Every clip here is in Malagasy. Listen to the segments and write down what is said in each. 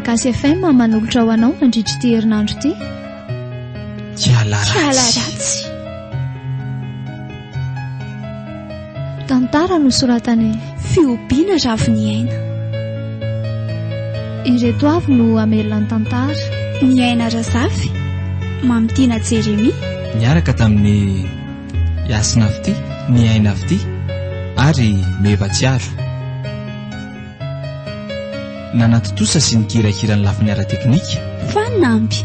Malagasy FM manolotra ho anao mandritra ity herinandro ity. Kiala ratsy. Tantara nosoratan'i Fihobiana Ravoniaina. Ireto avy no hamelona ny tantara. Niaina Razafy, Mamitiana Jeremia. Niaraka tamin'i Hasina Fitia, Niaina Fitia ary Meva Tsiaro. Nanatontosa sy nikirakira ny lafiny ara-teknika. Fanamby.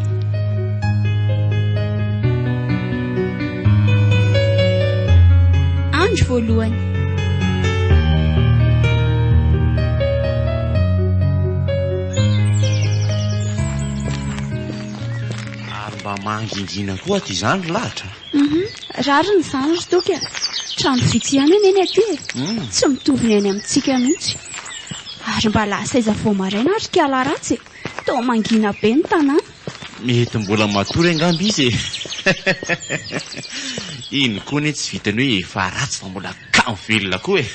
Andro voalohany. Ary mba mangingina koa aty izany ry lahatra a! Hum, rariny izany ry Toky a! Trano vitsy ihany anie ny aty e! Tsy mitovy ny any amintsika mihitsy. Ary mba lasa aiza vao maraina ry kala ratsy e! Toa mangina be ny tanàna. Mety mbola matory angamba izy e! Iny koa anie tsy vitan'ny hoe efa ratsy fa mbola kamo velona koa e!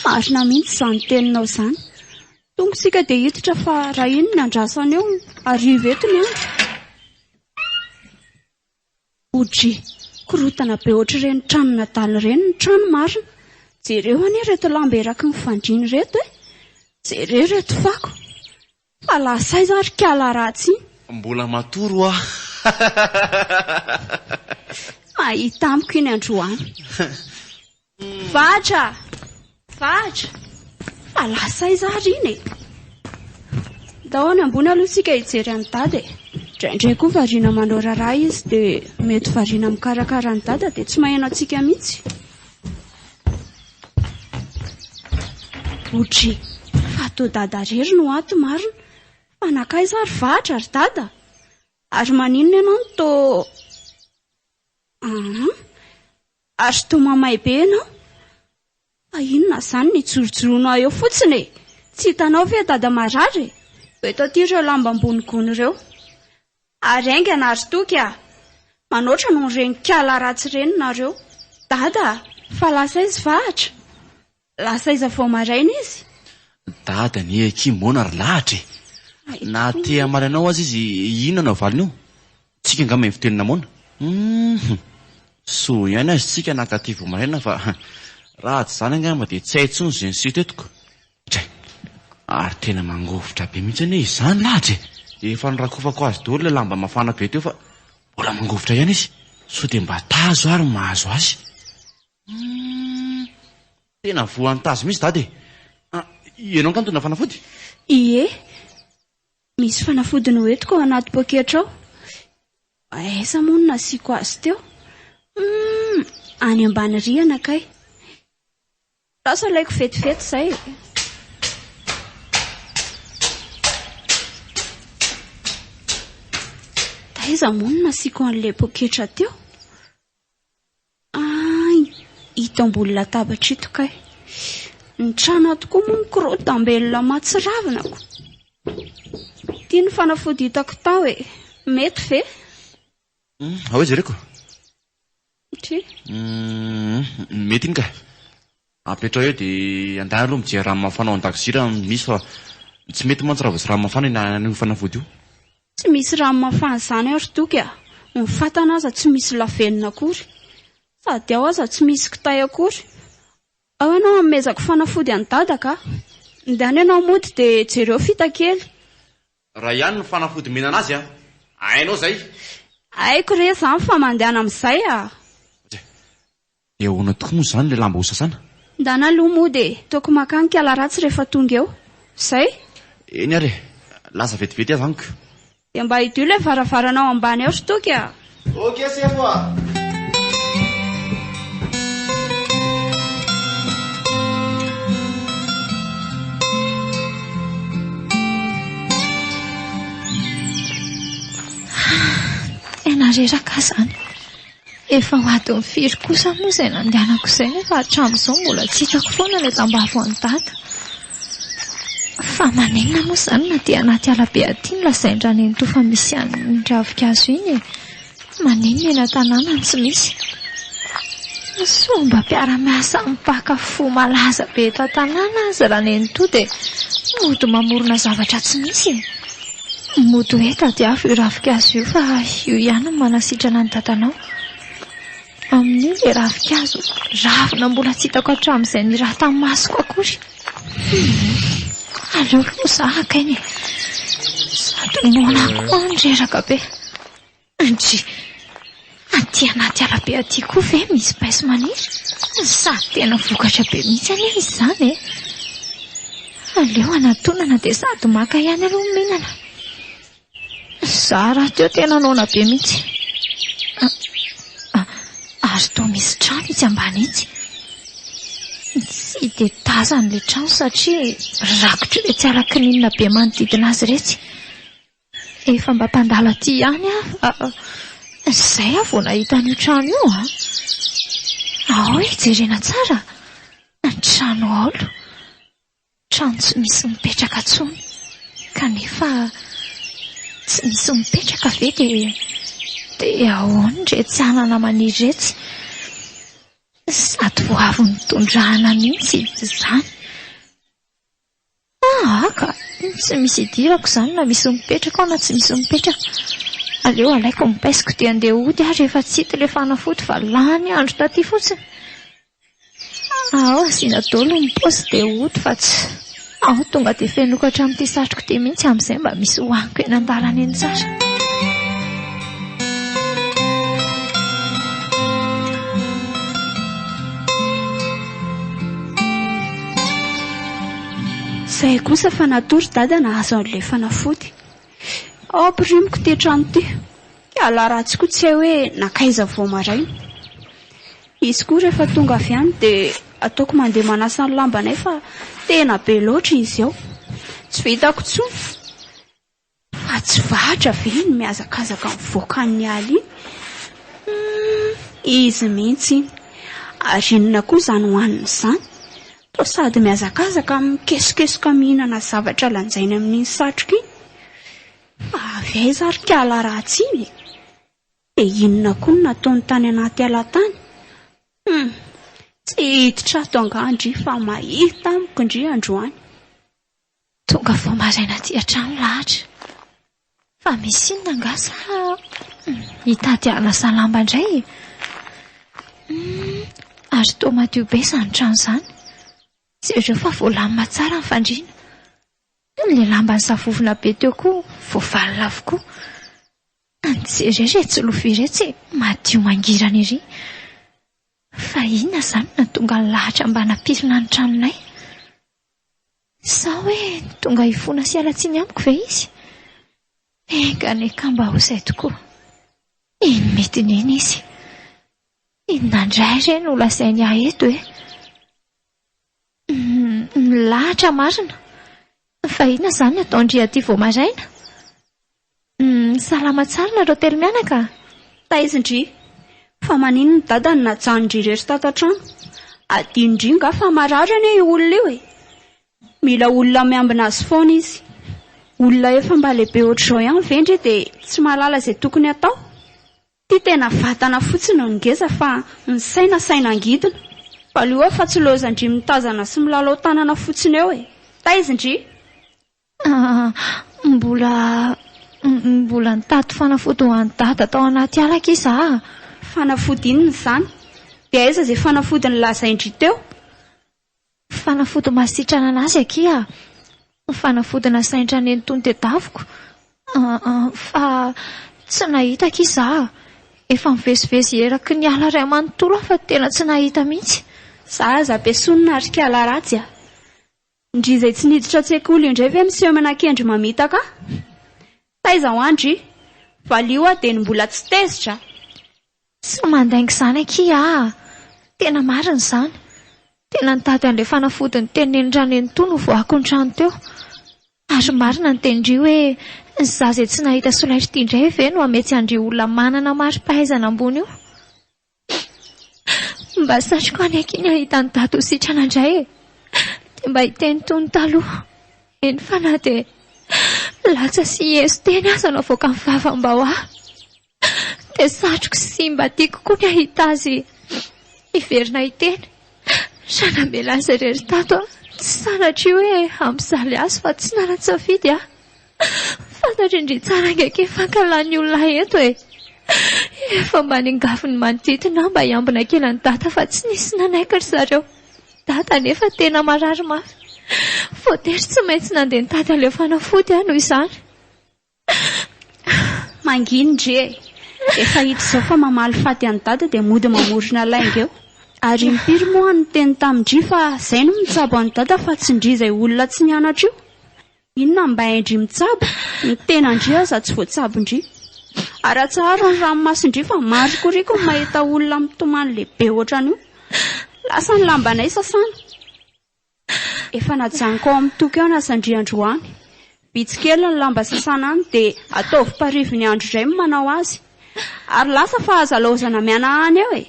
Marina mihitsy izany teninao izany. Tonga isika dia hiditra fa raha iny ny andrasana eo, hariva eto ny andro. Odry, korontana be ohatr'ireny tranon'adala ireny ny trano marina. Jereo anie ireto lamba eraky ny fandriana ireto e! Jereo ireto fako. Fa lasa aiza ary kala ratsy iny? Mbola matory hoa. Mahita amiko iny androany. Vatra! Vatra! Fa lasa aiza ary iny e? Ndao any ambony aloha isika hijery an'i Dada e! Indraindray koa variana manao raharaha izy dia mety variana mikarakara an'i Dada dia tsy maheno antsika mihitsy. Odry! Fa toa Dada irery no ato marina. Fa nankaiza ary Vatra ry Dada? Ary maninona ianao no toa. Aa! Ary toa mamay be ianao? Fa inona izany ny ijorojoroanao eo fotsiny e? Tsy hitanao ve dada marary e? Eto aty ireo lamba ambony gony ireo. Ary haingana ry Toky a! Manoatra noho ireny kala ratsy ireny nareo. Dada a! Fa lasa aiza Vahatra? Lasa aiza vao maraina izy? Dada anie akia moana ry lahatra e! Na te hamaly anao aza izy inona no havaliny eo? Tsika angaha mahay fiteny namoana? Hum! Soa ihany aza tsika nankaty vao maraina fa raha tsy izany angamba dia tsy hay intsony izay niseho teto ko! Dray! Ary tena mangovitra be mihitsy anie izany lahatra e! Efa norakofako azy daholo ilay lamba mafana be teo fa mbola mangovitra ihany izy! Sao dia mba tazo ary mahazo azy? Humm! Tena voan'ny tazo mihitsy dada e! Ah, ianao angaha nitondra fanafody? Ie, misy fanafody noentiko ao anaty poketra ao. Aiza moa no nasiako azy teo? Humm! Any ambany rihana kay. Lasa alaiko vetivety izay e! Taiza moa no nasiako an'ilay poketra teo? Ay, ito ambony latabatra ito kay. Ny trano ato koa moa mikorontambelona mahatsiravina ko. Ity ny fanafody hitako tao e. Mety ve? Hmm, ao e jereko. Ty. Hmm, mety iny ka. Apetrao eo dia andeha aloha mijery rano mafana ao an-dakozia raha misy fa tsy mety mantsy raha vao tsy rano mafana io fanafody io. Tsy misy rano mafana izany ao ry Toky a! Ny fatana aza tsy misy lavenona akory. Sady ao aza tsy misy kitay akory. Ao ianao hanomezako fanafody an'i Dada ka! Ndana ianao mody dia jereo fita kely. Raha ihany ny fanafody omena anazy a! Hainao izay! Haiko re izany fa mandehana amin'izay a! Dia ahoana tokoa moa izany ilay lamba hosasana? Ndana aloha mody e! Ataoko makany kala ratsy rehefa tonga eo. Zay? Eny ary e! Lasa vetivety aho izany ko! Dia mba hidio ilay varavarana ao ambany ao ry Toky a! Ok sefo a! Tena reraka aho izany. Efa ho adiny firy kosa moa izay nandehanako izay nefa hatramin'izao mbola tsy hitako foana ilay tambavy ho an'i Dada. Fa maninona moa izany na aty anaty ala be aty no lazain-dRanenitoa fa misy an'iny ravinkazo iny e? Maninona eny an-tanàna no tsy misy? Soa mba mpiara-miasa amin'ny mpaka fo malaza be eto an-tanàna aza Ranenitoa dia Mody mamorona zavatra tsy misy e. Mody hoe tadiavo io ravinkazo io fa io ihany no manasitrana ny dadanao. Amin'io ilay ravinkazo ravina mbola tsy hitako hatramin'izay niraha tamin'ny masoko akory. Hum, aleo aloha za haka aina e. Sady noana koa aho no reraka be. Ndry! Aty anaty arabe aty koa ve misy paiso maniry? Sady tena vokatra be mihitsy anie izy izany e! Aleo anatonana dia sady maka ihany aloha mihinana. Izaho rahateo tena noana be mihitsy. Ary toa misy trano itsy ambany itsy. Tsy dia tazana ilay trano satria rakotr'iretsy ala kininina be manodidina azy iretsy. Efa mba mpandalo aty ihany aho fa izay aho vao nahita an'io trano io an! Ao e, jerena tsara! Trano haolo. Trano tsy misy mipetraka intsony. Kanefa tsy misy mipetraka ve dia dia ahoana iretsy anana maniry iretsy? Sady vao avy nitondrahana mihitsy izany. Aa ka! Tsy misy idirako izany na misy mipetraka ao na tsy misy mipetraka. Aleo alaiko ny paisiko dia andeha hody aho rehefa tsy hita ilay fanafody fa lany andro taty fotsiny. Ao asiana daholo ny paosy dia hody fa tsy ao tonga dia fenoiko hatramin'ity satroko ity mihitsy amin'izay mba misy hohaniko eny an-dalana eny tsara. Izay kosa fa natory dada nahazo an'ilay fanafody. Ao ampirimiko ity trano ity. Kiala ratsy koa tsy hay hoe nankaiza vao maraina. Izy koa rehefa tonga avy any dia ataoko mandeha manasa ny lambanay fa tena be loatra izy ao. Tsy vitako intsony. Fa tsy vatra ve iny mihazakazaka mivoaka any ala iny? Humm, izy mihitsy iny. Ary inona koa izany hohaniny izany? Toa sady mihazakazaka no mikesokesoka mihinana zavatra lanjainy amin'iny satroka iny. Fa avy aiza ary kala ratsy iny e? Dia inona koa no nataony tany anaty ala tany? Humm, tsy hiditra ato angaha ndry fa mahita amiko ndry androany. Tonga vao maraina aty an-trano lahatra. Fa misy inona angaha sa hitady hanasa lamba indray e? Humm, ary toa madio be izany trano izany. Jereo fa voalamina tsara ny fandriana. Ilay lamba nisavovona be teo koa voavalona avokoa. Jereo iretsy lovia iretsy e, madio mangirana ery. Fa inona izany no nahatonga ny lahatra mba nampirina ny tranonay? Sa hoe tonga hifona sy hiala tsiny amiko ve izy? Enga anie ka mba ho izay tokoa. Iny midina iny izy. Inona indray re no lazainy ahy eto e? Milahatra marina. Fa inona izany no ataon-dry aty vao maraina? Salama tsara nareo telomianaka a! Taiza ndry? Fa maninona i dada no najanon-dry irery tato an-trano? Adinondry nga fa marary anie io olona io e! Mila olona miambina azy foana izy. Olona efa mba lehibe ohatr'izao ihany ve ndry dia tsy mahalala izay tokony hatao? Ity tena vatana fotsiny no ngeza fa ny saina saina angidina. Valio aho fa tsy lozan-dry mitazana sy milalao tanana fotsiny eo e! Taiza ndry? Mbola mbola nitady fanafody ho an'i Dada tao anaty ala akia za a! Fanafody inona izany? Dia aiza izay fanafody nolazain-dry teo? Fanafody mahasitrana an'azy akia a! Fanafody nasain-dRanenitoa notedaviko fa tsy nahita akia za a! Efa nivezivezy eraky ny ala iray manontolo aho fa tena tsy nahita mihitsy. Za aza ampiasonina ry kala ratsy a! Ndry izay tsy niditra an-tsekoly io indray ve miseho manakendry mamitaka ahy? Taiza hoa ndry? Valio aho dia ny mbola tsy tezitra a! Tsy mandainga izany akia a! Tena marina izany. Tena nitady an'ilay fanafody nitenenin-dRanenitoa no voako ny trano teo. Ary marina ny tenin-dry hoe ny zaza izay tsy nahita solaitra ity indray ve no hametsy an-dry olona manana mari-pahaizana ambony io? Mba satriko any akia ny hahita an'i Dada ho sitrana indray e! Dia mba hiteny toy ny taloha. Eny fa na dia latsa sy eso teny aza no avoakan'ny vavany mba ho ahy. Dia satriko sy mba tiako koa ny hahita azy hiverina hiteny. Raha namela azy irery tato aho. Tsy sanatria hoe hampijaly azy fa tsy nanan-tsafidy aho. Fantatro indry tsara angaky ny fankahalan'ny olona ahy eto e! Efa mba ningafy ny manodidina aho mba hiambina kely an'i Dada fa tsy nisy nanaiky ry zareo. Dada anefa tena marary mafy. Voatery tsy maintsy nandeha nitady an'ilay fanafody aho noho izany. Manginy ndry e! Efa hita izao fa mamaly faty an'i Dada dia mody mamorona lainga eo. Ary impiry moa aho niteny tamin-dry fa izay no mitsabo an'i Dada fa tsy ndry izay olona tsy nianatra io. Inona mba hain-dry mitsabo? Ny tenan-dry aza tsy voatsabon-dry. Ary atsaharo ny ranomason-dry fa marikoriko ny mahita olona mitomany lehibe ohatran'io. Lasa ny lambanay sasana. Efa najanoko ao amin'ny toko eo ny asan-dry androany. Vitsy kely ny lamba sasana any dia ataovy parivy ny andro indray ny manao azy. Ary lasa fa aza laozana mihanahana eo e!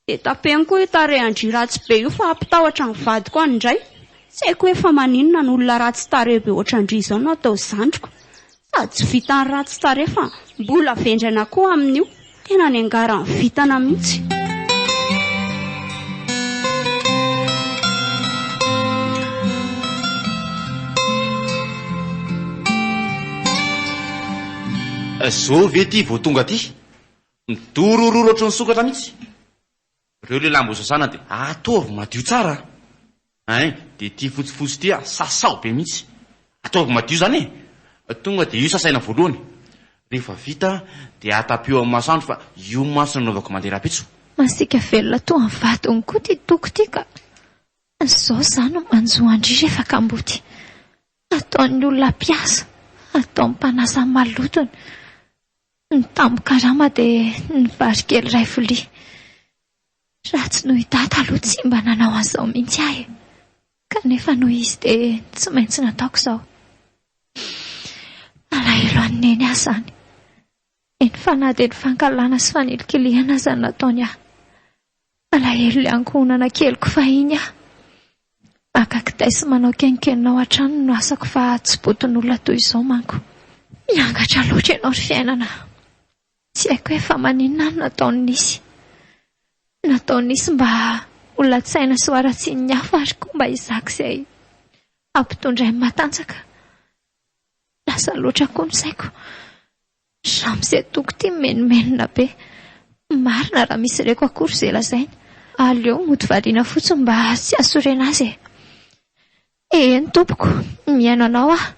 Dia tapeno koa io tarehin-dry ratsy be io fa hampitahotra ny vadiko any indray. Tsy haiko hoe fa maninona no olona ratsy tarehy be ohatran-dry izao no atao zandriko. Sady tsy vitan'ny ratsy tarehy fa mbola vendrana koa amin'io. Tena niangaran'ny vintana mihitsy. Zao ve ty vao tonga aty? Midorororo ohatry ny sokatra mihitsy. Reo le lamba ho sasana de ataovy madio tsara a! Ein, de ty fotsifotsy ty a, sasao be mihitsy. Ataovy madio zany e! Tonga de io sasaina voalohany. Rehefa vita de atapio amin'ny masoandro fa io mantsy no anaovako mandeha rahampitso. Masiaka velona toa ny vadiny koa ty Toky ty ka! Zao za no manjo an-dry rehefa kamboty. Ataon'ny olona mpiasa, ataon'ny mpanasa ny malotony. Ny tambin-karama dia ny vary kely iray vilia. Raha tsy noho i Dada aloha tsy mba nanao an'izao mihitsy aho e. Kanefa noho izy dia tsy maintsy nataoko izao. Malahelo an'i Neny aho izany. Eny fa na dia ny fankahalana sy fanilikilihana aza no nataony ahy. Malahelo ilay ankohonana keliko fahiny aho. Maka kitay sy manao kenkenina ao an-trano no asako fa tsy boton'olona toy izao manko. Miangatra loatra ianao ry fiainana. Tsy haiko hoe fa maninona aho no nataon'i Nisy. Nataon'i Nisy mba ho latsaina sy ho haratsian'ny hafa ary koa mba hizaka izay hampitondrainy matanjaka. Lasa loatra koa ny saiko. Ramose Toky ity mimenomenona be. Marina raha misy reko akory izay lazainy. Aleo mody valiana fotsiny mba tsy hahasorena azy e. Eny tompoko, mihaino anao aho.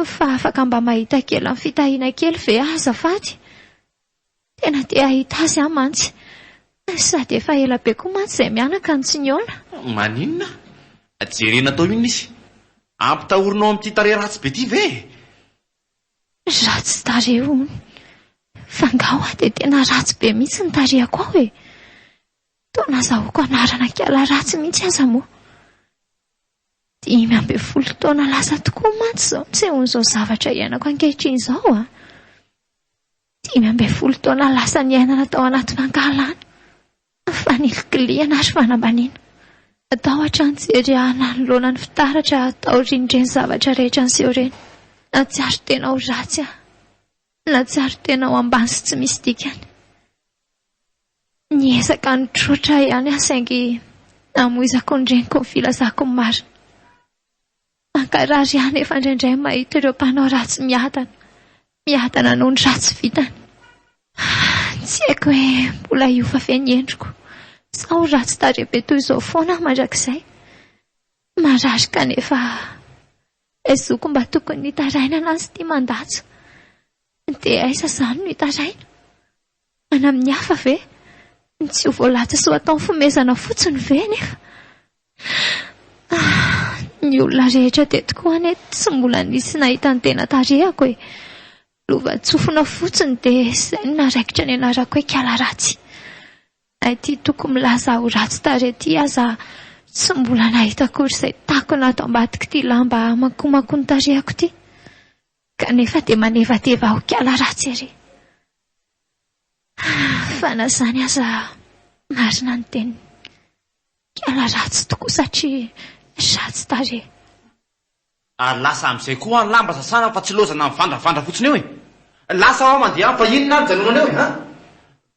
Fa afaka mba mahita kely an'i Fitahiana kely ve aho azafady? Tena te hahita azy aho mantsy. Sady efa ela be koa mantsy izay mianaka no tsy nihaona. Maninona? Jerena atao inona izy? Ampitahorinao amin'ity tarehy ratsy be ity ve e? Ratsy tarehy hono. Fa angaha hoa dia tena ratsy be mihitsy ny tarehiko ao e? Toa nazahoako anarana kiala ratsy mihitsy aza moa. 15 taona lasa tokoa mantsy izao nisehoan'izao zavatra iainako ankehitriny izao a! 15 taona lasa niainana tao anaty fankahalana. Fanilikilihana ary fanambaniana. Natahotra nijery ahy nanoloana ny fitaratra taorian'ireny zavatra rehetra niseho ireny. Nahatsiaro tena ho ratsy aho. Nahatsiaro tena ho ambany sy tsy misy dikany. Niezaka nitroatra ihany aho saingy namoizako ny reniko ny filazako ny marina. Mankarary ahy anefa indraindray mahita ireo mpanao ratsy miadana, miadana noho ny ratsy vitany. Tsy haiko hoe mbola hiova ve ny endriko sa ho ratsy tarehy be toy izao foana aho mandrakizay. Marary kanefa ilay zoko mba tokony nitarainana azy ity mandatsa. Dia aiza izany no hitaraina? Any amin'ny hafa ve? Ny tsy ho voalatsa sy ho atao fomezana fotsiny ve nefa? Ah, ny olona rehetra teto koa anie tsy mbola nisy nahita ny tena tarehako e. Lovantsofina fotsiny dia izay no naraikitra ny anarako hoe kiala ratsy. Na ity toko milaza ho ratsy tarehy ity aza tsy mbola nahita akory izay takona ato ambadik'ity lamba mankomanko ny tarehako ity. Kanefa dia manevateva aho kiala ratsy ery. Fa na izany aza marina ny teniny. Kiala ratsy tokoa satria ratsy tarehy. Ary lasa amin'izay koa ny lamba sasana fa tsy lozana mivandravandra fotsiny eo e! Lasa aho mandeha any fa inona ary ijanonana eo e! An!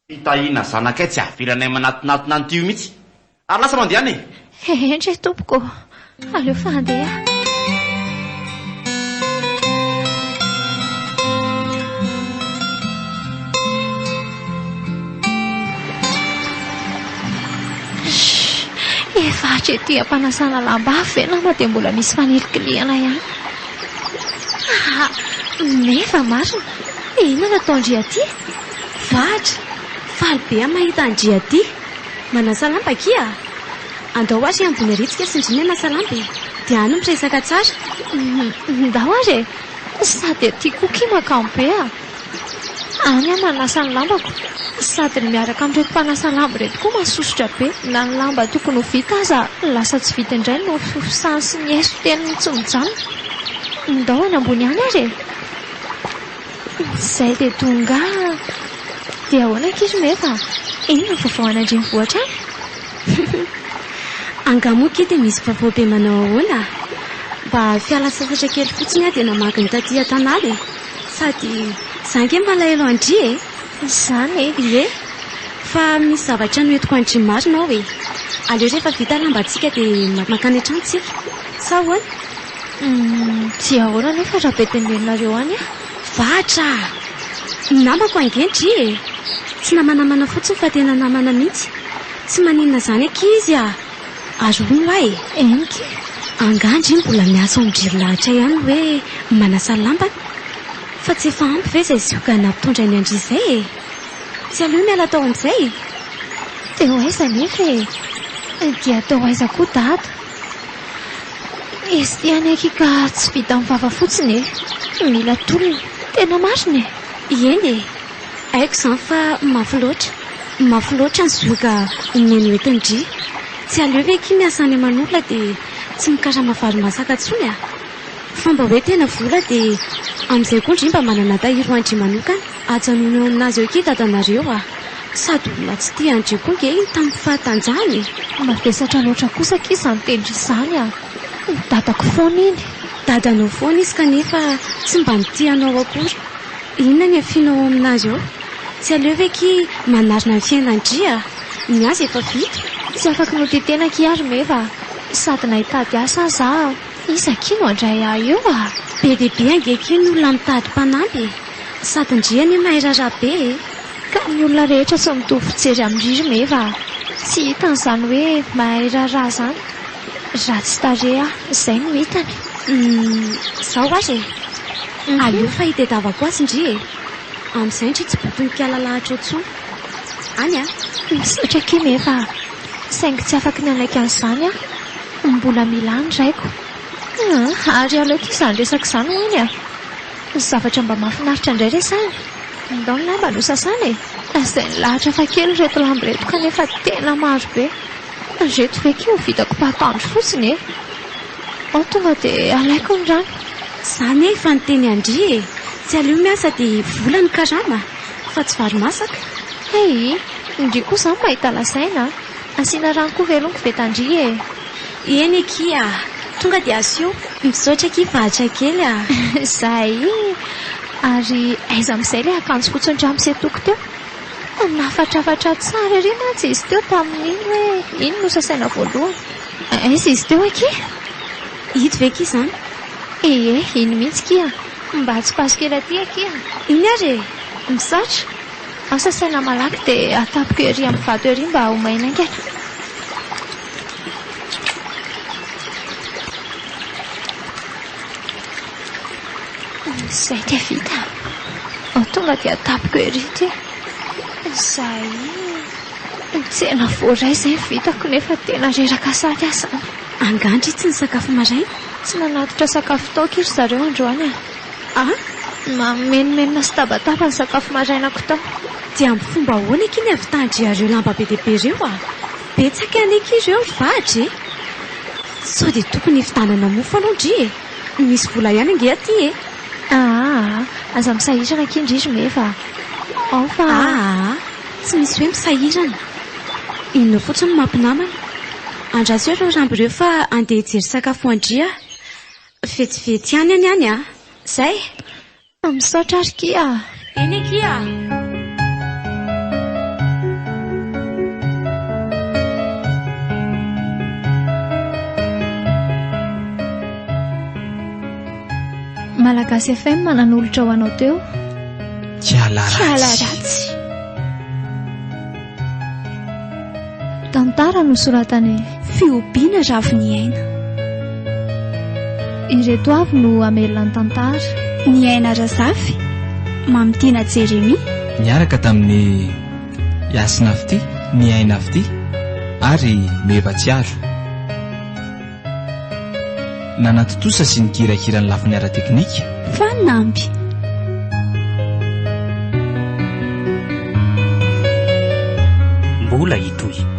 Fitahiana zanakay tsy avelanay manatonatona an'ity io mihitsy. Ary lasa mandeha any e! Hendry e tompoko ô! Aleo fa handeha aho. Efa hatreto am-panasana lamba avy ve nama dia mbola misy fanilikilihana ihany. Ah, nefa marina, inona no ataon-dry aty? Vahatra, faly be aho mahita an-dry aty. Manasa lamba akia a! Andao ary ambony ary tsika sy ndry ny hanasa lamba e! Dia any miresaka tsara. Ndao ary e! Sady aty koa kia makamo be a! Any aho manasa ny lambako, sady ny miaraka amin'ireto mpanasa lamba ireto koa masosotra be, na ny lamba tokony ho vita aza lasa tsy vita indray noho ny fifosany sy ny eso teniny tsy mijanona. Ndao any ambony any ary e! Izay dia tonga. Dia ahoana akia ry Meva? Inona ny vaovao any an-drenivohitra any? Angaha moa akia dia misy vaovao be manao ahoana? Mba fiala sasatra kely fotsiny aho dia namaky ny taty an-tanàna e! Sady za ange malahelo an-dry e! Izany e! Ie! Fa misy zavatra noentiko an-dry marina ao e! Aleo rehefa vita lambantsika dia mankany an-trano tsika. Sa ahoana? Humm, tsy ahoana anefa raha be tendeninareo any aho. Vatra a! Namako ange ndry e! Tsy namanamana fotsiny fa tena namana mihitsy. Tsy maninona izany akia izy a! Ary hono hoa e! Eny kia! Angaha ndry mbola miasa ao amin-dry lahatra ihany hoe manasa lambany? Fa tsy efa ampy ve izay zioga nampitondrainy an-dry izay e? Tsy aleo miala tao amin'izay e? Teo aiza anefa e? Dia teo aiza koa dada? Izy ity anie akia ka tsy vitan'ny vava fotsiny e! Mila tolona. Tena marina e! Eny e! Haiko izany fa mafy loatra. Mafy loatra ny zioga omeny hoentin-dry. Tsy aleo ve akia miasa any aman'olona dia tsy mikarama vary masaka intsony a! Fa mba hoe tena vola dia amin'izay koa ndry mba manana tahiry ho an-dry manokana. Ajanony eo aminazy eo akia dadanareo a! Sady olona tsy tia an-dry koa nge iny tamin'ny fahatanjahany e! Mavesatra loatra kosa akia izany tendry izany a! Ny dadako foana iny. Dadanao foana izy kanefa tsy mba mitia anao akory. Inona ny hafianao ao aminazy ao? Tsy aleo ve akia manarina ny fiainan-dry a! Ny azy efa vita. Tsy afaky notetena akia ry Meva a! Sady na hitady asa aza aho, iza akia no handray ahy eo a! Be dia be ange akia ny olona mitady mpanampy e! Sady ndry anie mahay raharaha be e! Ka ny olona rehetra tsy mitovy fijery amin-dry ry Meva a! Tsy hitany izany hoe mahay raharaha izany. Ratsy tarehy aho, izay no hitany. Humm, izao ary e! Aleo fa hitedavako azy ndry e! Amin'izay ndry tsy boton'ny mpiala lahatra eo intsony. Any a! Misaotra akia Meva a! Saingy tsy afaky ny hanaiky an'izany aho. Mbola mila ahy ny raiko. Humm, ary aleo akia izany resaka izany ho any a! Zavatra mba mahafinaritra indray resahina. Ndao ny lamba no sasana e! Lazain'i Lahatra fa kely ireto lamba ireto kanefa tena maro be. Ireto ve akia ho vitako mpahatandro fotsiny e! Ao tonga dia alaiko ny rano. Za anie efa niteny an-dry e! Tsy aleo miasa dia vola no karama fa tsy vary masaka. Hay! Ndry koa izany mahita lazaina a! Asiana rano koa ve aloha ny kovetan-dry e! Eny akia a! Tonga dia asio. Misaotra akia vahatra kely a! Zay! Ary aiza amin'izay ilay akanjo fotsy an-dramose toko teo? Nafatrafatra tsara ery mantsy izy teo tamin'iny hoe iny no sasaina voalohany. Aiza izy teo akia? Ito ve akia izany? Ie, iny mihitsy akia. Mba atsipazo kely aty akia. Iny ary e! Misaotra. Ao sasaina malaky dia atapiko ery amin'ny vato ery mba ho maina haingana. Izay dia vita. Ao tonga dia atapiko ery ity. Izay. Tsena voaray izay ny vitako nefa tena reraka sady aho izany. Angaha ndry tsy nisakafo maraina? Tsy nanatitra sakafo tao akia ry zareo androany a. A! Mamenomenona sy tabataba ny sakafo marainako tao. Dia amin'ny fomba ahoana akia ny havitan-dry areo lamba be dia be ireo a? Betsaka anie akia ireo ry vahatra e! Sao dia tokony hividanana mofo aloha ndry e? Misy vola ihany ange aty e! Aa! Aza misahirana akia ndry ry Meva a! Ao fa. Aa! Tsy misy hoe misahirana. Inona fotsiny no mampinamana? Andraso eo ireo rambo ireo fa andeha hijery sakafo ho an-dry aho. Vetivety ihany anie any a! Zay! Misaotra ary kia a! Eny akia a! Malagasy FM nanolotra ho anao teo. Kiala ratsy. Kiala ratsy. Tantara nosoratan'i Fihobiana Raviniaina. Ireto avy no hamelona ny tantara. Niaina Razafy, Mamitiana Jeremia. Niaraka tamin'i Hasina Fitia, Niaina Fitia ary Meva Tsiaro. Nanatontosa sy nikirakira ny lafiny ara-teknika. Fanamby. Mbola hitohy.